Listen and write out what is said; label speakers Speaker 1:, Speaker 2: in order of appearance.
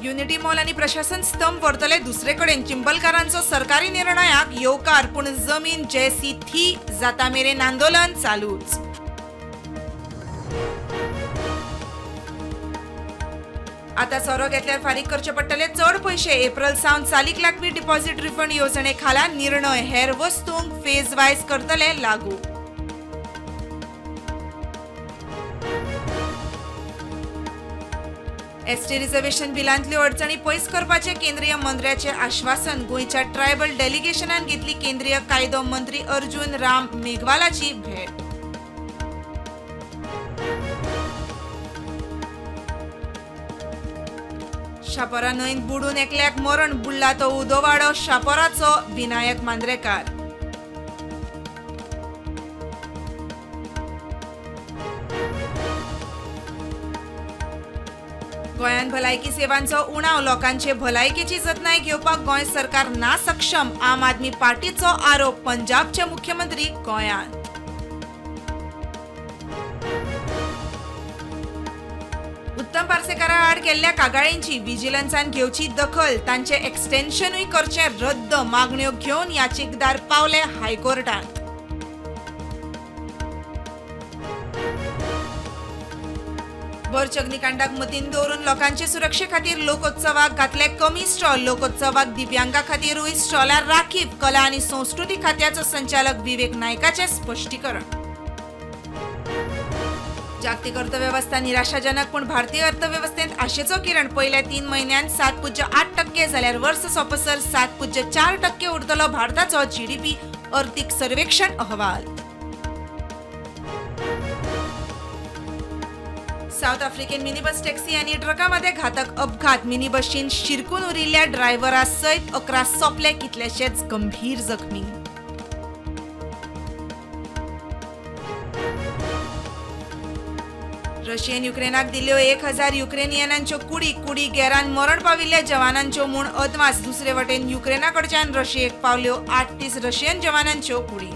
Speaker 1: Unity mall आनी प्रशासन स्तंभ व्हरतले दुसरे कडेन. चिंबलकारांचो सरकारी निर्णयाक येवकार, पूण जमीन जैसी थी जाता मेरेन आंदोलन चालूच. आता सोरो घेतल्यार फारीक करचे पडटले चड पयशे. एप्रिल सावन चालीक लागपी डिपॉझिट रिफंड येवजणे खाला निर्णय. हेर वस्तूंक फेज वायज करतले लागू. एसटी रिझर्वेशन बिलांतल्यो अडचणी पयस करपाचें केंद्रीय मंत्र्याचें आश्वासन. गोंयच्या ट्रायबल डेलिगेशनान घेतली केंद्रीय कायदो मंत्री अर्जुन राम मेघवालाची भेट. शापोरा न्हंयत बुडून एकल्याक मरण. बुडला तो उदोवाडो शापोराचो विनायक मांद्रेकार. गोंयांत भलायकी सेवांचो उणाव. लोकांचे भलायकेची जतनाय घेवपाक गोंय सरकार ना सक्षम. आम आदमी पार्टीचो आरोप. पंजाबचे मुख्यमंत्री गोंयांत. उत्तम पार्सेकारा आड केल्ल्या कागाळींची विजिलन्सान घेवची दखल. तांचे एक्सटेन्शनूय करचें रद्द. मागण्यो घेवन याचिकदार पावले हायकोर्टांत. बर्च अग्निकांडाक मतींत दवरून लोकांचे सुरक्षे खातीर लोकोत्सवाक घातले कमी स्टॉल. लोकोत्सवाक दिव्यांगा खातीरूय स्टॉलार राखीव. कला आनी संस्कृती खात्याचो संचालक विवेक नायकाचें स्पश्टीकरण. जागतिक अर्थवेवस्था निराशाजनक, पूण भारतीय अर्थवेवस्थेंत आशेचो किरण. पयल्या 3 म्हयन्यांत 7.8% जाल्यार वर्स सोंपसर 7.4% उरतलो भारताचो जीडीपी. अर्थीक सर्वेक्षण अहवाल. सावथ आफ्रिकेन मिनीबस टॅक्सी आनी ट्रकामध्ये घातक अपघात. मिनी बशीन शिरकून उरिल्ल्या ड्रायव्हरा सयत 11 सोंपले, कितलेशेच गंभीर जखमी. रशियेन युक्रेनाक दिल्यो 1000 युक्रेनियनांच्यो कुडी. कुडी गेरान मरण पाविल्ल्या जवानांच्यो म्हूण अदमास. दुसरे वटेन युक्रेना कडच्यान रशियेक पावल्यो 38 रशियन जवानांच्यो कुडी.